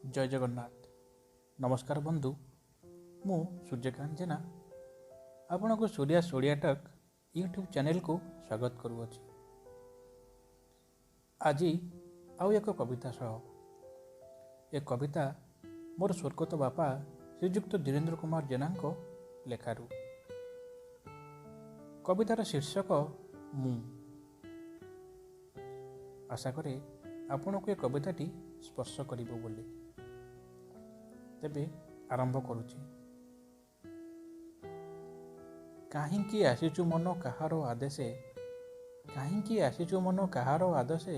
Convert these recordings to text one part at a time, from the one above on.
ଜୟ ଜଗନ୍ନାଥ। ନମସ୍କାର ବନ୍ଧୁ, ମୁଁ ସୂର୍ଯ୍ୟକାନ୍ତ ଜେନା ଆପଣଙ୍କୁ ସୂର୍ୟା ଓଡ଼ିଆ ଟକ୍ ୟୁଟ୍ୟୁବ୍ ଚ୍ୟାନେଲକୁ ସ୍ୱାଗତ କରୁଅଛି। ଆଜି ଆଉ ଏକ କବିତା ସହ। ଏ କବିତା ମୋର ସ୍ୱର୍ଗତ ବାପା ଶ୍ରୀଯୁକ୍ତ ଧୀରେନ୍ଦ୍ର କୁମାର ଜେନାଙ୍କ ଲେଖାରୁ। କବିତାର ଶୀର୍ଷକ ମୁଁ। ଆଶା କରେ ଆପଣଙ୍କୁ ଏ କବିତାଟି ସ୍ପର୍ଶ କରିବ ବୋଲି। ତେବେ ଆରମ୍ଭ କରୁଛି। କାହିଁକି ଆସିଛୁ ମନ କାହାର ଆଦେଶେ, କାହିଁକି ଆସିଛୁ ମନ କାହାର ଆଦେଶେ,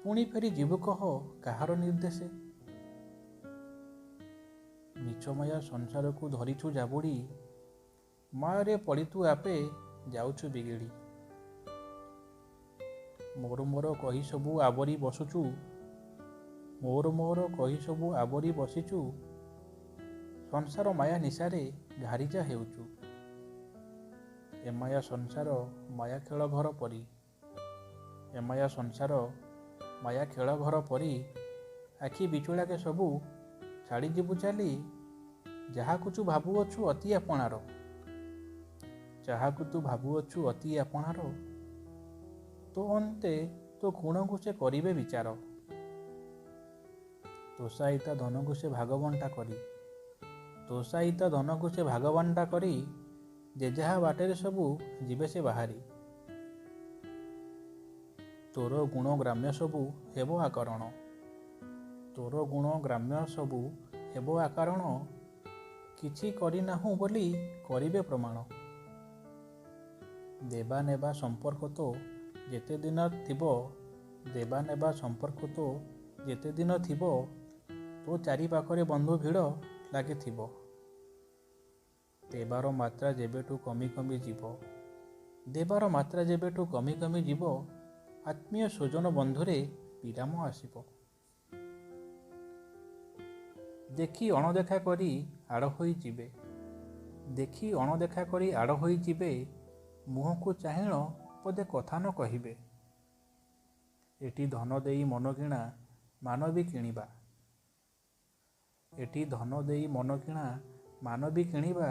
ପୁଣି ଫେରି ଯିବୁ କହ କାହାର ନିର୍ଦ୍ଦେଶେ। ମିଛମାୟା ସଂସାରକୁ ଧରିଛୁ ଜାବୁଡ଼ି, ମାୟାରେ ପଡ଼ି ତୁ ଆପେ ଯାଉଛୁ ବିଗିଡ଼ି। ମୋର ମୋର କହି ସବୁ ଆବରି ବସୁଛୁ, ମୋର ମୋର କହି ସବୁ ଆବରି ବସିଛୁ, ସଂସାର ମାୟା ନିଶାରେ ଘାରିଯା ହେଉଛୁ। ଏ ମାୟା ସଂସାର ମାୟା ଖେଳ ଘର ପରି, ଏ ମାୟା ସଂସାର ମାୟା ଖେଳ ଘର ପରି, ଆଖି ବିଚୁଳାକେ ସବୁ ଛାଡ଼ିଯିବୁ ଚାଲି। ଯାହାକୁ ତୁ ଭାବୁଅଛୁ ଅତି ଆପଣାର, ଯାହାକୁ ତୁ ଭାବୁଅଛୁ ଅତି ଆପଣାର, ତୋ ଅନ୍ତେ ତୋ ଗୁଣକୁ ସେ କରିବେ ବିଚାର। ତୋଷାଇତା ଧନକୁ ସେ ଭାଗବଣ୍ଟା କରି, ତୋଷାଇତା ଧନକୁ ସେ ଭାଗବଣ୍ଟା କରି, ଯେ ଯାହା ବାଟରେ ସବୁ ଯିବେ ସେ ବାହାରି। ତୋର ଗୁଣ ଗ୍ରାମ୍ୟ ସବୁ ହେବ ଆକରଣ, ତୋର ଗୁଣ ଗ୍ରାମ୍ୟ ସବୁ ହେବ ଆକାରଣ, କିଛି କରିନାହୁଁ ବୋଲି କରିବେ ପ୍ରମାଣ। ଦେବା ନେବା ସମ୍ପର୍କ ତୋ ଯେତେ ଦିନ ଥିବ, ଦେବା ନେବା ସମ୍ପର୍କ ତୋ ଯେତେ ଦିନ ଥିବ, ତୋ ଚାରି ପାଖରେ ବନ୍ଧୁ ଭିଡ଼ ଲାଗିଥିବ। ଦେବାର ମାତ୍ରା ଯେବେଠୁ କମି କମି ଯିବ, ଦେବାର ମାତ୍ରା ଯେବେଠୁ କମି କମି ଯିବ, ଆତ୍ମୀୟ ସ୍ୱଜନ ବନ୍ଧୁରେ ବିରାମ ଆସିବ। ଦେଖି ଅଣଦେଖା କରି ଆଡ଼ ହୋଇଯିବେ, ଦେଖି ଅଣଦେଖା କରି ଆଡ଼ ହୋଇଯିବେ, ମୁହଁକୁ ଚାହିଁଣ ପଦେ କଥା ନ କହିବେ। ଏଠି ଧନ ଦେଇ ମନ କିଣା ମାନବି କିଣିବା, ଏଠି ଧନ ଦେଇ ମନ କିଣା ମାନବି କିଣିବା,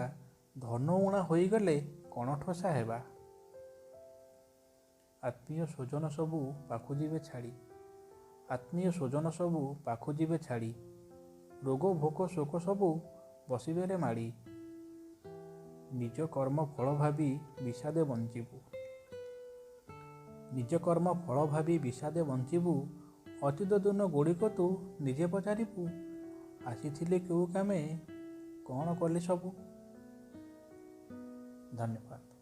ଧନ ଊଣା ହୋଇଗଲେ କଣଠୋସା ହେବା। ଆତ୍ମୀୟ ସ୍ୱଜନ ସବୁ ପାଖୁ ଯିବେ ଛାଡ଼ି, ଆତ୍ମୀୟ ସ୍ୱଜନ ସବୁ ପାଖୁ ଯିବେ ଛାଡ଼ି, ରୋଗ ଭୋକ ଶୋକ ସବୁ ବସିବେରେ ମାଡ଼ି। ନିଜ କର୍ମ ଫଳ ଭାବି ବିଷାଦେ ବଞ୍ଚିବୁ, ନିଜ କର୍ମ ଫଳ ଭାବି ବିଷାଦେ ବଞ୍ଚିବୁ, ଅତୀତ ଦିନ ଗୁଡ଼ିକ ତୁ ନିଜେ ପଚାରିବୁ, ଆସିଥିଲି କେଉଁ କାମେ କ'ଣ କଲି ସବୁ। ଧନ୍ୟବାଦ।